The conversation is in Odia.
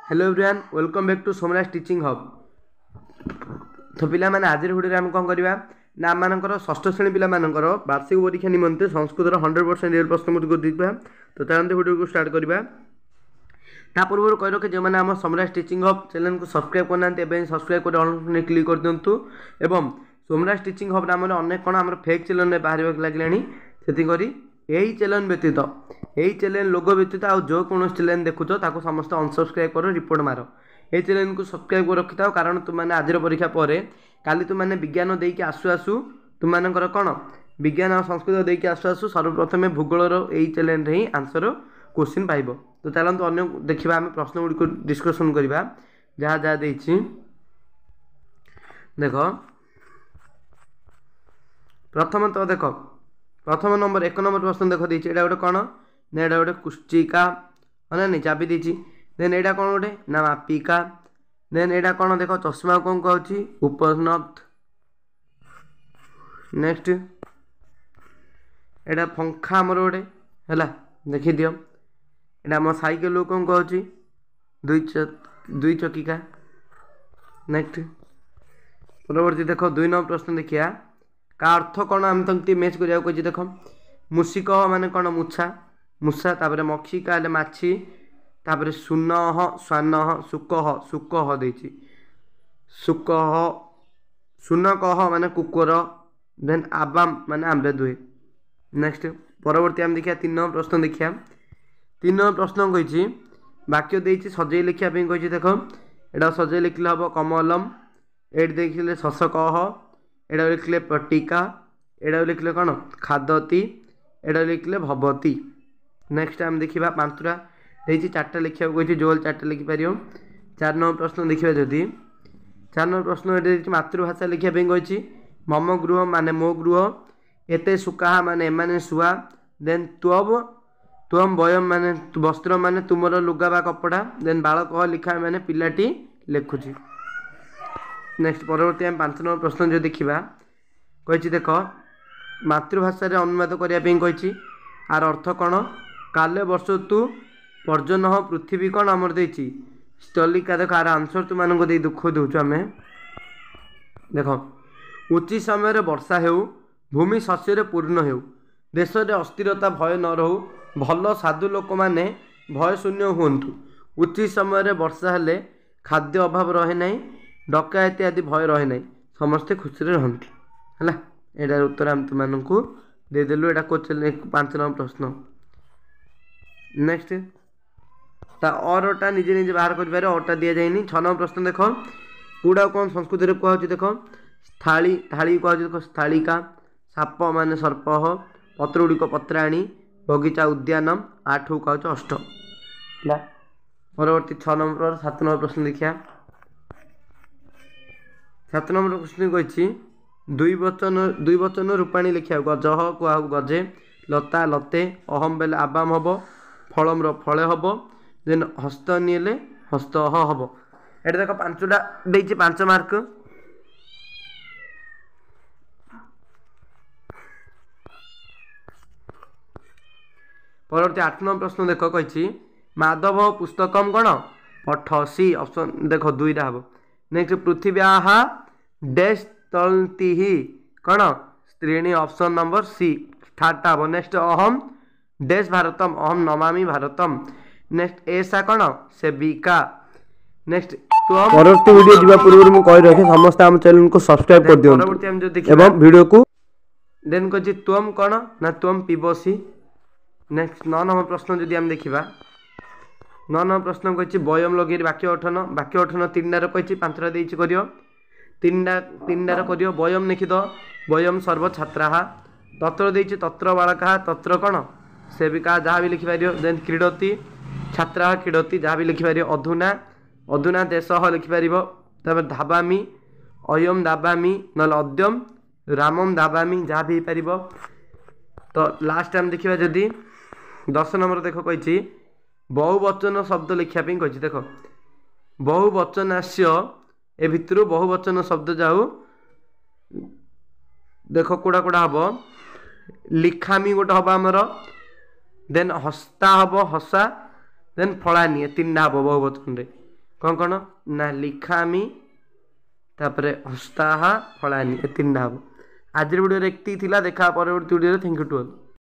Hello everyone, welcome back to Somraj teaching hub. ତ ପିଲାମାନେ, ଆଜିର ଭିଡ଼ିଓରେ ଆମେ କ'ଣ କରିବା ନା ଆମମାନଙ୍କର ଷଷ୍ଠ ଶ୍ରେଣୀ ପିଲାମାନଙ୍କର ବାର୍ଷିକ ପରୀକ୍ଷା ନିମନ୍ତେ ସଂସ୍କୃତର 100% ରିଏଲ୍ ପ୍ରଶ୍ନ ଗୁଡ଼ିକ ଦେଖିବା। ତ ଚାଲନ୍ତୁ ଭିଡ଼ିଓକୁ ଷ୍ଟାର୍ଟ କରିବା। ତା ପୂର୍ବରୁ କହି ରଖେ, ଯେଉଁମାନେ ଆମ ସୋମରାଜ ଟିଚିଂ ହବ୍ ଚ୍ୟାନେଲକୁ ସବସ୍କ୍ରାଇବ୍ କରିନାହାନ୍ତି, ଏବେ ସବସ୍କ୍ରାଇବ୍ କରି ଅଲ୍ କ୍ଲିକ୍ କରିଦିଅନ୍ତୁ। ଏବଂ ସୋମରାଜ ଟିଚିଂ ହବ୍ ନାମରେ ଅନେକ କ'ଣ ଆମର ଫେକ୍ ଚ୍ୟାନେଲରେ ବାହାରିବାକୁ ଲାଗିଲାଣି। ସେଥିକରି ଏହି ଚ୍ୟାନେଲ ବ୍ୟତୀତ, ଏହି ଚ୍ୟାନେଲ ଲୋଗୋ ବ୍ୟତୀତ ଆଉ ଯେକୌଣସି ଚ୍ୟାନେଲ ଦେଖୁଛ, ତାକୁ ସମସ୍ତେ ଅନସବସ୍କ୍ରାଇବ୍ କର, ରିପୋର୍ଟ ମାର। ଏହି ଚ୍ୟାନେଲକୁ ସବସ୍କ୍ରାଇବ୍ କରି ରଖିଥାଅ, କାରଣ ତୁମମାନେ ଆଜିର ପରୀକ୍ଷା ପରେ କାଲି ତୁମମାନେ ବିଜ୍ଞାନ ଦେଇକି ଆସୁ ଆସୁ, ତୁମମାନଙ୍କର କ'ଣ ବିଜ୍ଞାନ ଆଉ ସଂସ୍କୃତ ଦେଇକି ଆସୁ ଆସୁ ସର୍ବପ୍ରଥମେ ଭୂଗୋଳର ଏଇ ଚ୍ୟାନେଲରେ ହିଁ ଆନ୍ସର କୋଶ୍ଚିନ୍ ପାଇବ। ତ ଚାଲନ୍ତୁ ଅନ୍ୟ ଦେଖିବା, ଆମେ ପ୍ରଶ୍ନ ଗୁଡ଼ିକୁ ଡିସ୍କସନ୍ କରିବା ଯାହା ଯାହା ଦେଇଛି। ଦେଖ, ପ୍ରଥମତଃ ଦେଖ, ପ୍ରଥମ ନମ୍ବର, 1 ନମ୍ବର ପ୍ରଶ୍ନ ଦେଖ ଦେଇଛି। ଏଇଟା ଗୋଟେ କ'ଣ ନା ଏଇଟା ଗୋଟେ କୁଷ୍ଚିକା, ହଁ ନା ନାଇଁ? ଚାବି ଦେଇଛି। ଦେନ୍ ଏଇଟା କ'ଣ ଗୋଟେ ନା ମାପିକା। ଦେନ୍ ଏଇଟା କ'ଣ ଦେଖ, ଚଷମା କ'ଣ କହୁଛି? ଉପନବ୍ଧ। ନେକ୍ସଟ ଏଇଟା ପଙ୍ଖା ଆମର ଗୋଟେ ହେଲା, ଦେଖିଦିଅ। ଏଇଟା ଆମ ସାଇକେଲ କ'ଣ କହୁଛି? ଦୁଇ ଚକିକା। ନେକ୍ସଟ ପରବର୍ତ୍ତୀ ଦେଖ, 2 ନମ୍ବର ପ୍ରଶ୍ନ ଦେଖିବା। କା ଅର୍ଥ କ'ଣ ଆମେ ତାଙ୍କୁ ଟିକେ ମ୍ୟାଚ୍ କରିବାକୁ କହିଛି। ଦେଖ, ମୂଷିକ ମାନେ କ'ଣ? ମୁଛା, ମୂଷା। ତାପରେ ମକ୍ଷିକା ହେଲେ ମାଛି। ତାପରେ ଶୂନହ, ଶ୍ୱାନହ। ଶୁକହ, ଶୁକହ ଦେଇଛି, ଶୁକହ, ଶୂନକହ ମାନେ କୁକୁର। ଦେନ୍ ଆବାମ ମାନେ ଆମ୍ବେ ଦୁହେ। ନେକ୍ସଟ ପରବର୍ତ୍ତୀ ଆମେ ଦେଖିବା, 3 ନମ୍ବର ପ୍ରଶ୍ନ ଦେଖିବା। 3 ନମ୍ବର ପ୍ରଶ୍ନ କହିଛି, ବାକ୍ୟ ଦେଇଛି, ସଜେଇ ଲେଖିବା ପାଇଁ କହିଛି। ଦେଖ, ଏଇଟା ସଜେଇ ଲେଖିଲେ ହେବ କମଲମ। ଏଇଠି ଦେଖିଲେ ଶଶକହ, ଏଇଟା ଲେଖିଲେ ପଟିକା, ଏଇଟା ଲେଖିଲେ କ'ଣ ଖାଦତି, ଏଇଟା ଲେଖିଲେ ଭବତୀ। ନେକ୍ସଟ ଆମେ ଦେଖିବା, 5ଟା ଦେଇଛି, 4ଟା ଲେଖିବାକୁ କହିଛି, ଯୋଉ 4ଟା ଲେଖିପାରିବ। 4 ନମ୍ବର ପ୍ରଶ୍ନ ଦେଖିବା ଯଦି, 4 ନମ୍ବର ପ୍ରଶ୍ନ ଏଠି ଦେଇଛି, ମାତୃଭାଷା ଲେଖିବା ପାଇଁ କହିଛି। ମମ ଗୃହ ମାନେ ମୋ ଗୃହ, ଏତେ ସୁକାହା ମାନେ ଏମାନେ ଶୁଆ। ଦେନ୍ ତ୍ୱବ, ତ୍ୱମ୍ ବୟମ ମାନେ ବସ୍ତ୍ର ମାନେ ତୁମର ଲୁଗା ବା କପଡ଼ା। ଦେନ୍ ବାଳକ ଲିଖା ମାନେ ପିଲାଟି ଲେଖୁଛି। ନେକ୍ସଟ ପରବର୍ତ୍ତୀ ଆମେ 5 ନମ୍ବର ପ୍ରଶ୍ନ ଯଦି ଦେଖିବା, କହିଛି ଦେଖ, ମାତୃଭାଷାରେ ଅନୁବାଦ କରିବା ପାଇଁ କହିଛି। ଆର ଅର୍ଥ କ'ଣ? କାଲେ ବର୍ଷ ତୁ ପର୍ଜନ ପୃଥିବୀ କ'ଣ ଆମର ଦେଇଛି ସ୍ଥଲିକା। ଦେଖ, ଆର ଆନ୍ସର ତୁମମାନଙ୍କୁ ଦେଇ ଦୁଃଖ ଦେଉଛୁ ଆମେ। ଦେଖ, ଉଚିତ ସମୟରେ ବର୍ଷା ହେଉ, ଭୂମି ଶସ୍ୟରେ ପୂର୍ଣ୍ଣ ହେଉ, ଦେଶରେ ଅସ୍ଥିରତା ଭୟ ନ ରହୁ, ଭଲ ସାଧୁ ଲୋକମାନେ ଭୟ ଶୂନ୍ୟ ହୁଅନ୍ତୁ। ଉଚିତ ସମୟରେ ବର୍ଷା ହେଲେ ଖାଦ୍ୟ ଅଭାବ ରହେ ନାହିଁ, ଡକାୟତି ଆଦି ଭୟ ରହେ ନାହିଁ, ସମସ୍ତେ ଖୁସିରେ ରହନ୍ତି। ହେଲା, ଏଇଟାର ଉତ୍ତର ଆମେ ତୁମମାନଙ୍କୁ ଦେଇଦେଲୁ। ଏଇଟା କୋଶ୍ଚିନ୍ 5 ନମ୍ବର ପ୍ରଶ୍ନ। ନେକ୍ସଟ ତା ଅରଟା ନିଜେ ନିଜେ ବାହାର କରିପାରିବ, ଅଟା ଦିଆଯାଇନି। 6 ନମ୍ବର ପ୍ରଶ୍ନ ଦେଖ, କେଉଁଟାକୁ କ'ଣ ସଂସ୍କୃତରେ କୁହାହେଉଛି? ଦେଖ, ଥାଳି, ଥାଳି କୁହାଯାଉଛି, ଦେଖ ସ୍ଥାଳିକା। ସାପ ମାନେ ସର୍ପହ, ପତ୍ର ଗୁଡ଼ିକ ପତ୍ରାଣୀ, ବଗିଚା ଉଦ୍ୟାନମ, 8କୁ କୁହାଯାଉଛି ଅଷ୍ଟ। ହେଲା, ପରବର୍ତ୍ତୀ 6 ନମ୍ବର, 7 ନମ୍ବର ପ୍ରଶ୍ନ ଦେଖିବା। 7 ନମ୍ବର ପ୍ରଶ୍ନ କହିଛି ଦୁଇ ବଚନ, ଦୁଇ ବଚନ ରୂପାଣୀ ଲେଖିବାକୁ। ଗଜହ କୁହାହବ ଗଜେ, ଲତା ଲତେ, ଅହମ ବେଲେ ଆବାମ ହେବ, ଫଳମର ଫଳେ ହେବ, ଦେନ୍ ହସ୍ତ ନିଏଲେ ହସ୍ତହ ହେବ। ଏଠି ଦେଖ, 5ଟା ଦେଇଛି, 5 ମାର୍କ। ପରବର୍ତ୍ତୀ 8 ନମ୍ବର ପ୍ରଶ୍ନ ଦେଖ, କହିଛି ମାଧବ ପୁସ୍ତକମ କ'ଣ ପଠସି? ଅପସନ୍ ଦେଖ 2ଟା ହେବ। ନେକ୍ସଟ ପୃଥିବ୍ୟାହା ଡେସ୍ ତଳନ୍ତିହି କ'ଣ? ସ୍ତ୍ରୀଣୀ, ଅପସନ୍ ନମ୍ବର ସି, ଥାର୍ଡ଼ଟା ହେବ। ନେକ୍ସଟ ଅହମ୍ ଡେସ୍ ଭାରତମ, ଅହମ୍ ନମାମି ଭାରତମ। ନେକ୍ସଟ ଏସା କ'ଣ? ସେବିକା। ନେକ୍ସଟ ପରବର୍ତ୍ତୀ ଭିଡ଼ିଓ ଯିବା ପୂର୍ବରୁ ମୁଁ କହି ରଖେ, ସମସ୍ତେ ଆମ ଚ୍ୟାନେଲକୁ ସବସ୍କ୍ରାଇବ୍ କରିଦିଅନ୍ତୁ ପରବର୍ତ୍ତୀ ଆମେ ଯଦି ଦେଖିବା ଏବଂ ଭିଡ଼ିଓକୁ। ଦେନ୍ କହିଛି ତ୍ୱମ୍ କ'ଣ ନା ତ୍ୱମ୍ ପିବସି। ନେକ୍ସଟ 9 ନମ୍ବର ପ୍ରଶ୍ନ ଯଦି ଆମେ ଦେଖିବା, 9 ନମ୍ବର ପ୍ରଶ୍ନ କହିଛି ବୟମ ଲଗେଇ ବାକ୍ୟ ଗଠନ। ବାକ୍ୟ ଗଠନ 3ଟାର କହିଛି, 5ଟା ଦେଇଛି, କରିବ 3ଟା, 3ଟାର କରିବ। ବୟମ ଲେଖିଦ, ବୟମ ସର୍ବ ଛାତ୍ରାହା। ତତ୍ର ଦେଇଛି, ତତ୍ର ବାଳକାହା, ତତ୍ର କ'ଣ ସେବିକା, ଯାହା ବି ଲେଖିପାରିବ। ଦେନ୍ କ୍ରୀଡ଼ତି ଛାତ୍ରାହା କ୍ରୀଡ଼ତି, ଯାହା ବି ଲେଖିପାରିବ। ଅଧୁନା, ଅଧୁନା ଦେଶହ ଲେଖିପାରିବ। ତାପରେ ଧାବାମି, ଅୟମ ଦାବାମି, ନହେଲେ ଅଦ୍ୟମ ରାମମ ଦାବାମି, ଯାହା ବି ହେଇପାରିବ। ତ ଲାଷ୍ଟ ଆମେ ଦେଖିବା ଯଦି 10 ନମ୍ବର ଦେଖ, କହିଛି ବହୁ ବଚନ ଶବ୍ଦ ଲେଖିବା ପାଇଁ କହିଛି। ଦେଖ, ବହୁ ବଚନାସ୍ୟ, ଏ ଭିତରୁ ବହୁ ବଚନ ଶବ୍ଦ ଯାଉ ଦେଖ କୋଉଟା କୋଉଟା ହବ। ଲିଖାମି ଗୋଟେ ହବ ଆମର, ଦେନ୍ ହସ୍ତା ହବ, ହସା, ଦେନ୍ ଫଳାନି, ଏ 3ଟା ହବ ବହୁ ବଚନରେ। କ'ଣ କ'ଣ ନା ଲିଖାମି, ତାପରେ ହସ୍ତାହା ଫଳାନି, ଏ ତିନିଟା ହେବ। ଆଜିର ଭିଡ଼ିଓରେ ଏତିକି ଥିଲା। ଦେଖା ପରବର୍ତ୍ତୀ ଭିଡ଼ିଓରେ। Thank you to all.